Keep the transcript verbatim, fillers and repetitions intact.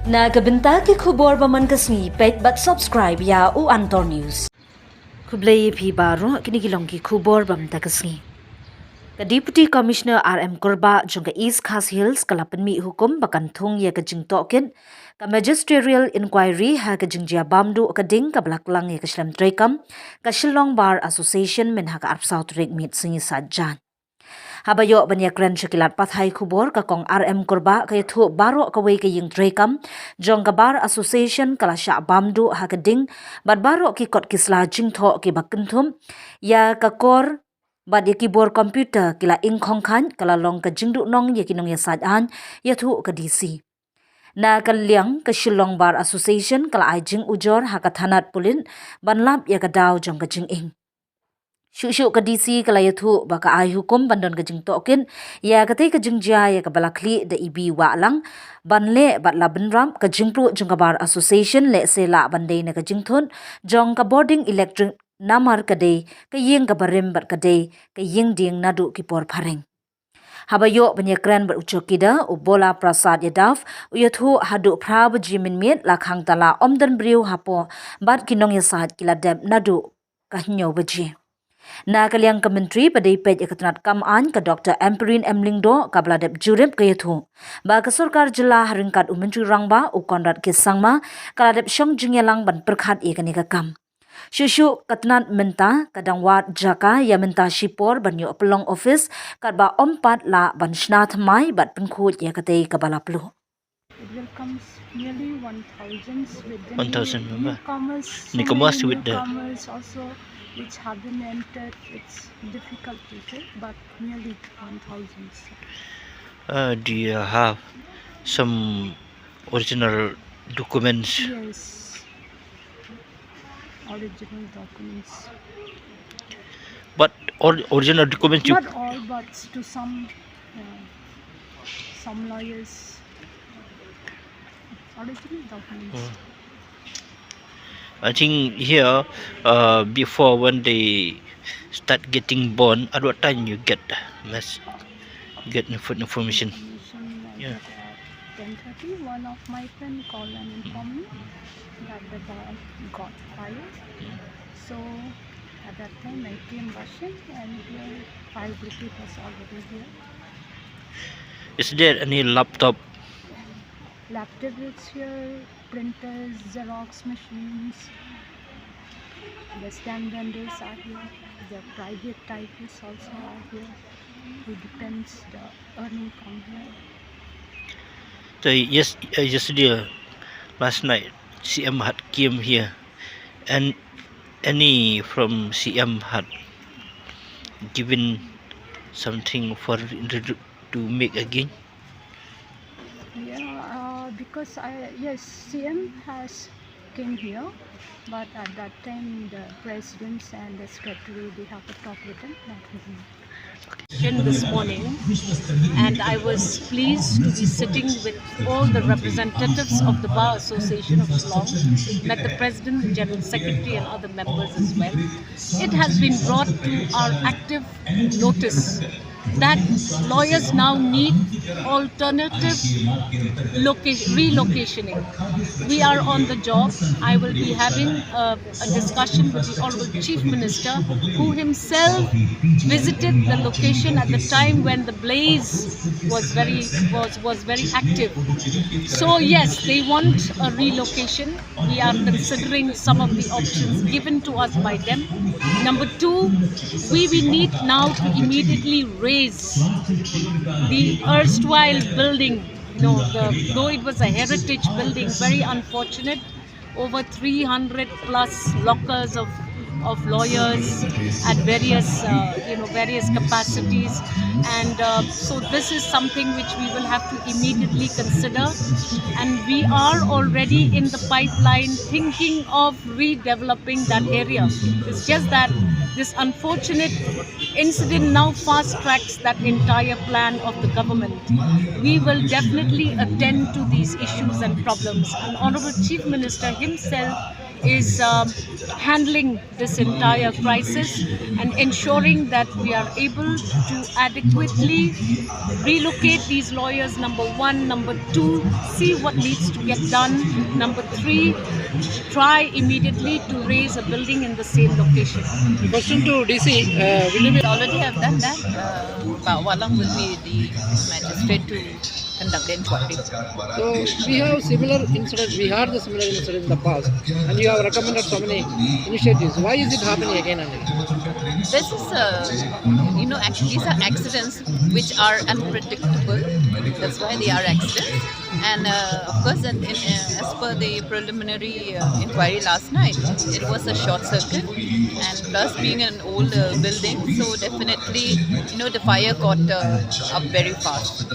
Na ka bynta ki khubor ba man ka sngi, peit bad subscribe ïa u Antor News. Khublei ïa phi baroh, kine ki long ki khubor ba man ka sngi. Ka Deputy Commissioner R M Kurbah jong ka East Khasi Hills ka la pynmih hukum ba kan thung ïa ka jingtohkit ka magisterial inquiry ha ka jingjia bam duh ka ding kaba la klang ïa ka shlem treikam ka Shillong Bar Association mynha ka arphew saw tarik Miet, sngi Saitjaiñ. Haba ïoh ban ïakren sha ki lad pathai khubor, ka Kong R M Kurbah ka ïathuh baroh kawei ka ïing treikam jong ka Bar Association ka la shah bam duh ha ka ding, bad baroh ki kot ki sla jingthoh kiba kynthup ïa ka kor bad ïa ki bor computer ki la ingkhong khaiñ, ka la long ka jingduhnong ïa ki nongïasaid aiñ, ïathuh ka D C. Na ka liang ka Shillong Bar Association ka la ai jingujor ha ka thanat pulit ban lap ïa ka daw jong ka jingim. Shuh shuh ka D C ka la ïathuh ba ka ai hukum ban don ka jingtohkit ïa katei ka jingjia ïa kaba la khlieh da i B Wahlang ban leh bad la bynrap ka jingpluh jong ka Bar Association lehse lah ban dei na ka jingthut jong ka bording electric, namar ka dei ka ïing kaba rim bad ka dei ka ïing dieng naduh ki por phareng. Haba ïoh ban ïakren bad u chowkidar, u Bola Prasad Yadav, u ïathuh haduh phra baje mynmiet la khang tala, ym don briew hapoh bad ki nongïasaid ki la dep naduh ka hynñiew baje. Na ka liang ka Myntri ba dei peit ïa ka tnat kam aiñ, ka Doctor Ampareen M Lyngdoh, kaba la dep jurip, ka ïathuh ba ka Sorkar Jylla ha ryngkat u Myntri Rangbah u Conrad K Sangma ka la dep shong jingïalang ban pyrkhat ïa kane ka kam. Shuh shuh ka tnat mynta ka dang wad jaka ïa mynta shipor ban ïoh pynlong office, katba ym pat lah ban shna thymmai bad pynkhuid ïa katei kaba la pluh. It welcomes nearly one thousand with the one thousand new, member, newcomers, so newcomers many with the newcomers also which haven't entered. It's difficult to say, but nearly one thousand. Uh, do you have some original documents? Yes. Original documents. But or, original documents you... Not all, but to some, uh, some lawyers. Original documents. Hmm. I think here, uh, before when they start getting bond, at what time you get mess, get info-, information? Information, like, yeah, at ten thirty, one of my friend called and informed me that the bar got fire. So at that time I came rushing and here fire brigade was already here. Is there any laptop? Laptop is here, printers, Xerox machines, the stamp vendors are here, the private typists also are here, who depends the earning from here. So yes, uh, yesterday, uh, last night, C M had came here, and any from C M had given something for to make again? Yeah, uh, because I, yes, C M has came here, but at that time the presidents and the secretary, they have a talk with him, not with me. This morning, and I was pleased to be sitting with all the representatives of the Bar Association of Shillong, met the president, the general secretary, and other members as well. It has been brought to our active notice that lawyers now need alternative loca-, relocationing. We are on the job. I will be having a, a discussion with the Honorable Chief Minister, who himself visited the location at the time when the blaze was very, was, was very active. So yes, they want a relocation. We are considering some of the options given to us by them. Number two, we, we need now to immediately raise the erstwhile building. You know, the, though it was a heritage building, very unfortunate, over three hundred plus lockers of, of lawyers at various, uh, you know, various capacities. And, uh, so this is something which we will have to immediately consider. And we are already in the pipeline thinking of redeveloping that area. It's just that this unfortunate incident now fast tracks that entire plan of the government. We will definitely attend to these issues and problems. And Honorable Chief Minister himself is um, handling this entire crisis and ensuring that we are able to adequately relocate these lawyers, number one. Number two, see what needs to get done. Number three, try immediately to raise a building in the same location. Question to D C, uh, will you be We already have done that. Uh, but Walang will be the magistrate to conduct the inquiry. So we have similar incident. We had the similar incident in the past, and you have recommended so many initiatives. Why is it happening again and again? This is, uh, you know, actually these are accidents which are unpredictable. That's why they are accidents. And uh, of course, in, in, uh, as per the preliminary uh, inquiry last night, it was a short circuit, and plus being an old uh, building, so definitely, you know, the fire got uh, up very fast.